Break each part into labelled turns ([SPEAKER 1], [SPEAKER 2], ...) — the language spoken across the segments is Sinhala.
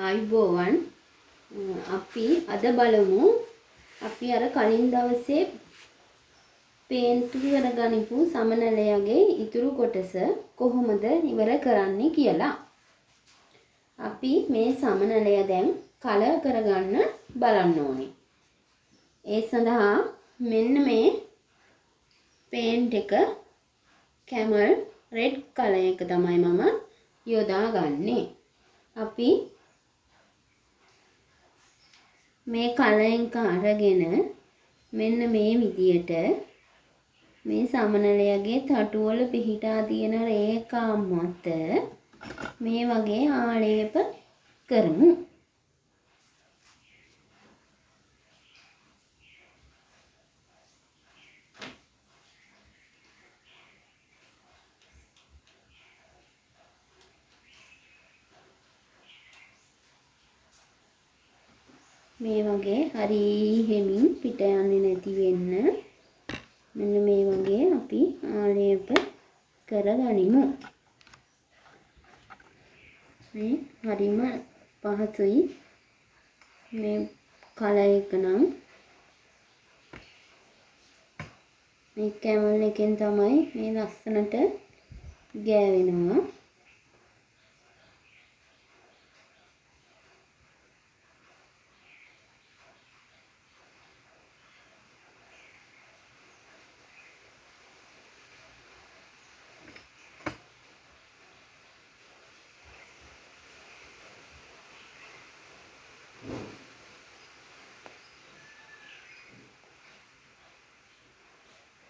[SPEAKER 1] ආයුබෝවන්. අපි අද බලමු අපි අර කලින් දවසේ පේන්තු කරගනිපු සමනලයාගේ ඉතුරු කොටස කොහොමද ඉවර කරන්නේ කියලා. අපි මේ සමනලය දැන් කලර් කරගන්න බලන්න ඕනේ. ඒ සඳහා මෙන්න මේ පේන්ට් එක කැමල් රෙඩ් කලර් එක තමයි මම යොදාගන්නේ. අපි මේ කලර් එක අරගෙන මෙන්න මේ විදියට මේ සමනලයාගේ තටුවල පිහිටා තියෙන රේඛා මත මේ වගේ ආලේප කරමු. මේ වගේ හරි හෙමින් පිට යන්නේ නැති වෙන්න මෙන්න මේ වගේ අපි ආලේප කරගනිමු. මේ හරිම පහසුයි මේ කලර් එක නම්. මේ කැමල් එකෙන් තමයි මේ ලස්සනට ගෑවෙනවා.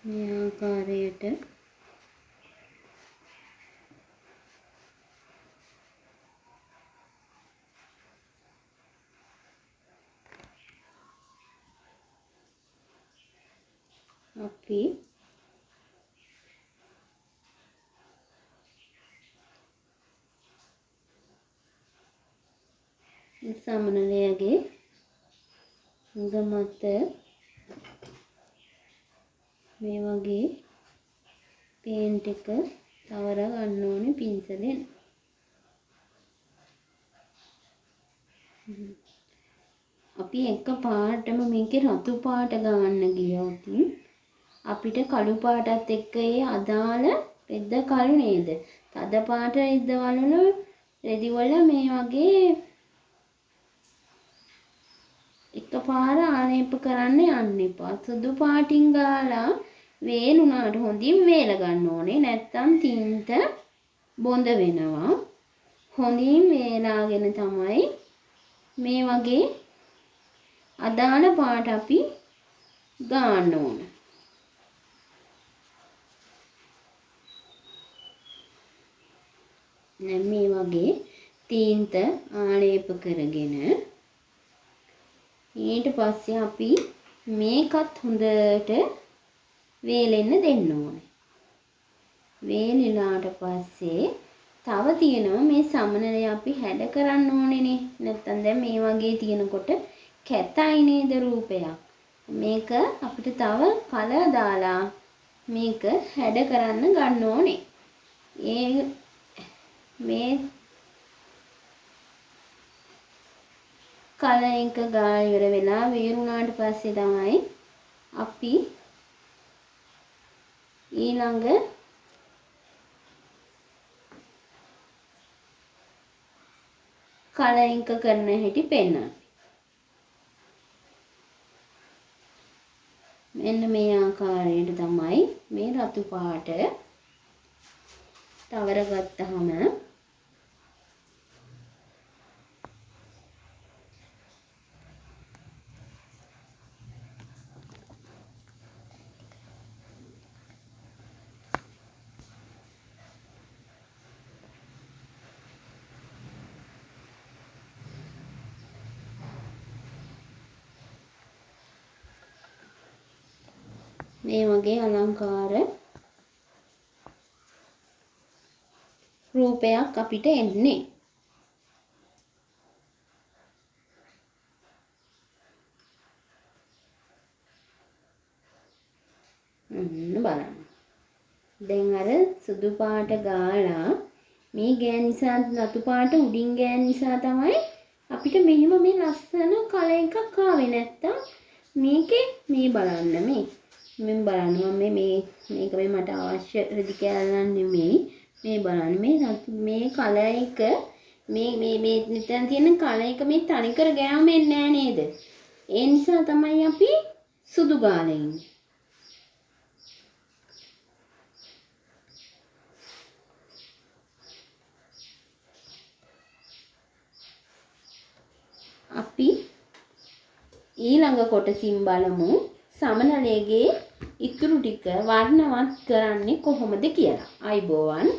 [SPEAKER 1] මේ ආකාරයට අපි සමනලයාගේ ඇඟ මත මේ වගේ පේන්ට් එක තවර ගන්න ඕනේ පින්සලෙන්. අපි එක පාටම මේකේ රතු පාට ගන්න ගියොත් අපිට කළු පාටත් එක්ක ඒ අදාළ රෙද්ද කළු නේද? තද පාට රෙද්ද වල රෙදි වල මේ වගේ එකපාර ආලේප කරන්න යන්න එපා. සුදු පාටින් ගාලා වේලුණාට හොඳින් වේල ගන්න ඕනේ. නැත්තම් තින්ත බොඳ වෙනවා. හොඳින් වේලාගෙන තමයි මේ වගේ අදාළ පාට අපි ගාන්න ඕන. දැන් මේ වගේ තීන්ත ආලේප කරගෙන ඊට පස්සේ අපි මේකත් හොඳට වේලෙන්න දෙන්න ඕනේ. වේලිලාට පස්සේ තව තියෙනවා මේ සමනලය අපි හැඩ කරන්න ඕනේනේ. නැත්තම් දැන් මේ වගේ තියෙනකොට කැතයි නේද රූපයක්. මේක අපිට තව කලර් දාලා මේක හැඩ කරන්න ගන්න ඕනේ. ඒ මේ කලර් එක ගාලා ඉවර වෙලා වේරුණාට පස්සේ තමයි අපි ඊළඟ කලර් එක කරන හැටි පෙන්වන්නේ. මෙන්න මේ ආකාරයට තමයි මේ රතු පාට තවර ගත්තහම මේ වගේ අලංකාර රූපයක් අපිට එන්නේ. ඔන්න බලන්න. දැන් අර සුදු පාට ගාලා මේ ගෑන් නිසා රතු පාට උඩින් ගෑන් නිසා තමයි අපිට මෙහෙම මේ ලස්සන කලර් එකක් ආවේ නැත්තම් මේකේ මේ බලන්න මේ මම බලන්න මම මේ මේක මේ මට අවශ්‍ය රෙදි කෑල්ල නෙමෙයි. මේ බලන්න මේ මේ කලර් එක මේ මේ මේ මෙතන තියෙන කලර් එක මේ තනිකර ගෑවෙන්නේ නෑ නේද? ඒ නිසා තමයි අපි සුදු ගාලා ඉන්නේ. අපි ඊළඟ කොටසින් බලමු සමනලයේ ඉතුරු ටික වර්ණවත් කරන්නේ කොහොමද කියලා. අයබෝවන්.